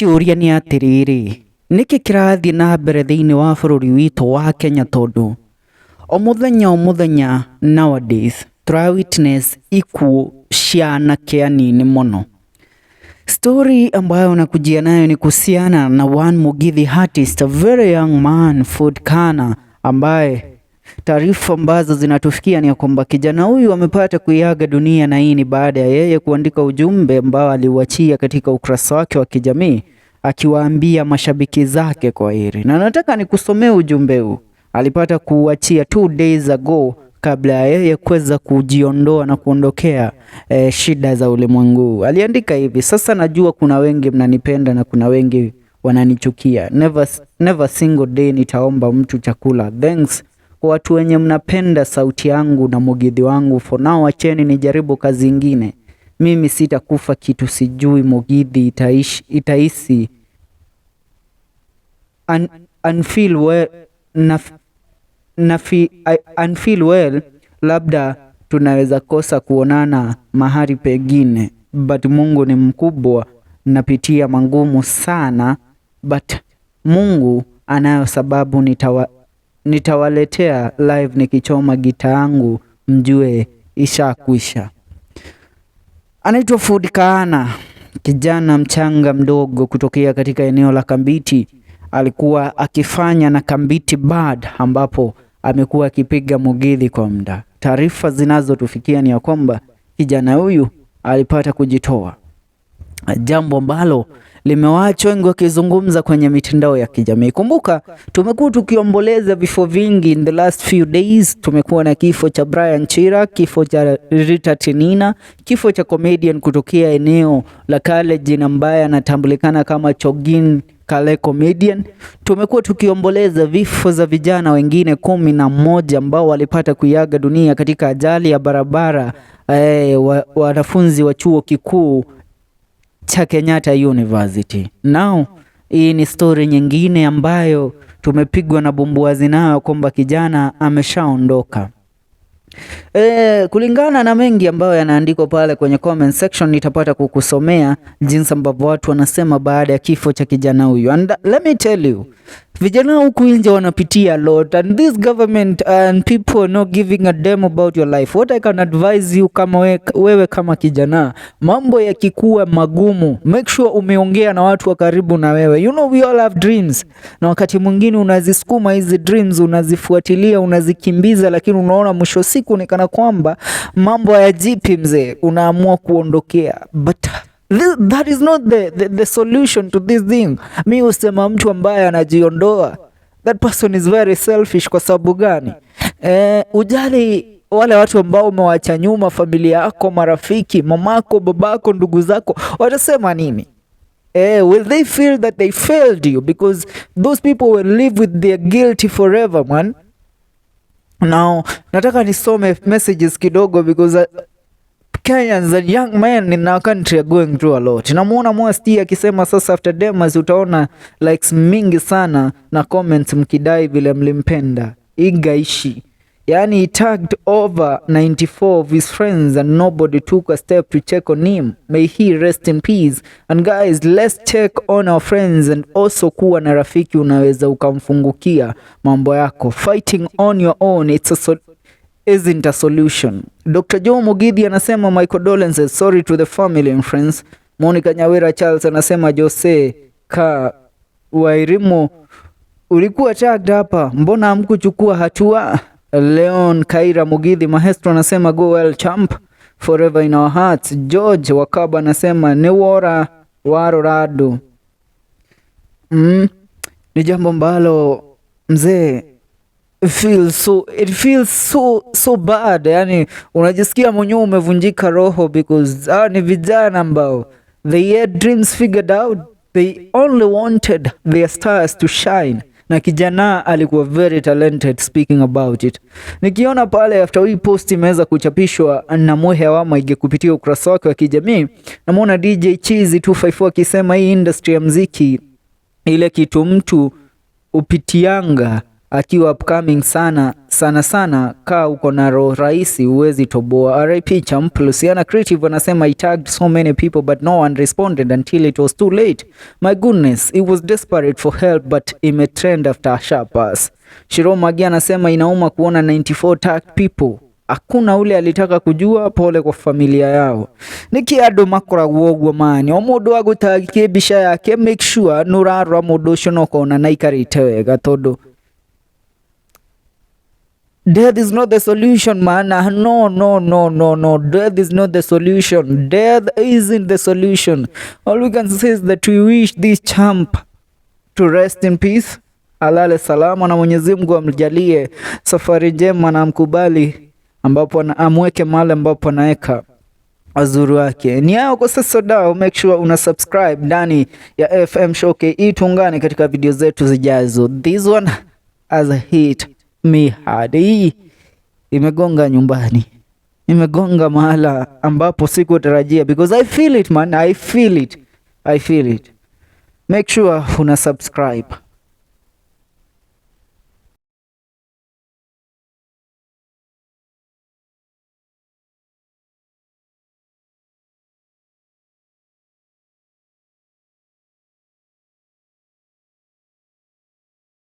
Kĩũria nĩ atĩrĩrĩ, nĩkĩ kĩrathiĩ na mbere thĩinĩ wa bũrũri witũ wa Kenya tondũ o mũthenya o mũthenya nowadays tũra witness ikuũ cia anake anini mũno. Story ambayo nakujia nayo ni kuhusiana na one Mugithi artist, a very young man, Ford Kana, ambaye taarifa ambazo zinatufikia ni ya kwamba kijana huyu amepata kuiaga dunia, na hii ni baada ya yeye kuandika ujumbe ambao aliuachia katika ukurasa wake wa kijamii akiwaambia mashabiki zake kwa heri, na nataka nikusomee ujumbe huu. Alipata kuuachia 2 days ago kabla ya yeye kuweza kujiondoa na kuondokea shida za ulimwengu. Aliandika hivi: "Sasa najua kuna wengi mnanipenda na kuna wengi wananichukia. Never, never single day nitaomba mtu chakula. Thanks kwa watu wenye mnapenda sauti yangu na mugithi wangu. For now acheni nijaribu kazi ingine. Mimi sitakufa kitu sijui mugithi itaishi, itaisi and feel well, na fi, I, and feel well, labda tunaweza kosa kuonana mahali pengine, but Mungu ni mkubwa. Napitia magumu sana, but Mungu anayo sababu. Nitawaletea live nikichoma gita yangu, mjue ishakwisha." Anaitwa Ford Kaana, kijana mchanga mdogo kutokea katika eneo la Kambiti. Alikuwa akifanya na Kambiti Band ambapo amekuwa akipiga mugithi kwa muda. Taarifa zinazotufikia ni ya kwamba kijana huyu alipata kujitoa, jambo ambalo limewaacha wengi wakizungumza kwenye mitandao ya kijamii. Kumbuka tumekuwa tukiomboleza vifo vingi in the last few days. Tumekuwa na kifo cha Brian Chira, kifo cha Rita Tinina, kifo cha comedian kutokea eneo la Kalenjin ambaye anatambulikana kama Chogin Kale comedian. Tumekuwa tukiomboleza vifo za vijana wengine 11 ambao walipata kuiaga dunia katika ajali ya barabara, wanafunzi wa chuo kikuu cha Kenyatta University. Now, hii ni story nyingine ambayo tumepigwa na bumbuazi nayo kwamba kijana ameshaondoka. Kulingana na mengi ambayo yanaandikwa pale kwenye comment section, nitapata kukusomea jinsi ambavyo watu wanasema baada ya kifo cha kijana huyu. And let me tell you, vijana huku nje wanapitia a lot and this government and people are not giving a damn about your life. What I can advise you kama wewe kama kijana, mambo yakikuwa magumu, make sure umeongea na watu wa karibu na wewe. You know we all have dreams, na wakati mwingine unazisukuma hizi dreams, unazifuatilia, unazikimbiza, lakini unaona mwisho siku ni kana kwamba mambo hayajipi mzee, unaamua kuondokea, but that is not the solution to this thing. Mi husema mtu ambaye anajiondoa, that person is very selfish. Kwa sababu gani? Ujali wale watu ambao umewacha nyuma, familia yako, marafiki, mamako, babako, ndugu zako, watasema nini? Will they feel that they failed you? Because those people will live with their guilty forever, man. Now, nataka nisome messages kidogo because Kenyans and young men in our country are going through a lot. Namuona Mwasti akisema sasa after Demas utaona likes mingi sana na comments mkidai vile mlimpenda. Igaishi. Yani he tagged over 94 of his friends and nobody took a step to check on him. May he rest in peace. And guys, let's check on our friends and also kuwa na rafiki unaweza ukamfungukia mambo yako. Fighting on your own, it's a so isn't a solution. Dr. Joe Mugithi anasema, "My condolences, sorry to the family and friends." Monica Nyawira Charles anasema, "Jose ka Wairimu ulikuwa tagged hapa, mbona hamkuchukua hatua?" Leon Kaira Mugithi Maestro anasema, "Go well, champ, forever in our hearts." George Wakaba anasema, "Ni wora warorado." Ni jambo ambalo mzee it feels so so bad, yani unajisikia mwenyewe umevunjika roho because ni vijana ambao they had dreams figured out, they only wanted their stars to shine, na kijana alikuwa very talented. Speaking about it, nikiona pale after hii post imeweza kuchapishwa na Mwehe wa Maige kupitia ukurasa wake wa kijamii, namuona DJ Chizi 254 akisema, "Hii industry ya mziki, ile kitu mtu upitianga Akiwa upcoming sana sana sana, kaa uko na roho rahisi huwezi toboa. RIP Champ. Luciana Creative anasema, "I tagged so many people but no one responded until it was too late. My goodness, it was desperate for help but imetrend after a pass." Shiro Magi anasema, "Inauma kuona 94 tagged people, hakuna ule alitaka kujua. Pole kwa familia yao." Niki andu makoragwo ũguo mani o mũndũ agũtagikie mbica yake, make sure nũrarora mũndũ ũcio na ũkona na aikarĩte wega, tondũ death is not the solution, man. No, no, no, no, no, death is not the solution. Death isn't the solution. All we can say is that we wish this champ to rest in peace, alale salama na Mwenyezi Mungu amjalie safari njema na amkubali ambapo amweke mahali ambapo anaweka wazuri wake. Ni hayo kwa sasa dao, make sure una subscribe ndani ya FM Show KE, tuungane katika video zetu zijazo. This one has hit me hard. Hii imegonga nyumbani, imegonga mahala ambapo sikutarajia because I feel it, man, I feel it, I feel it. Make sure una subscribe.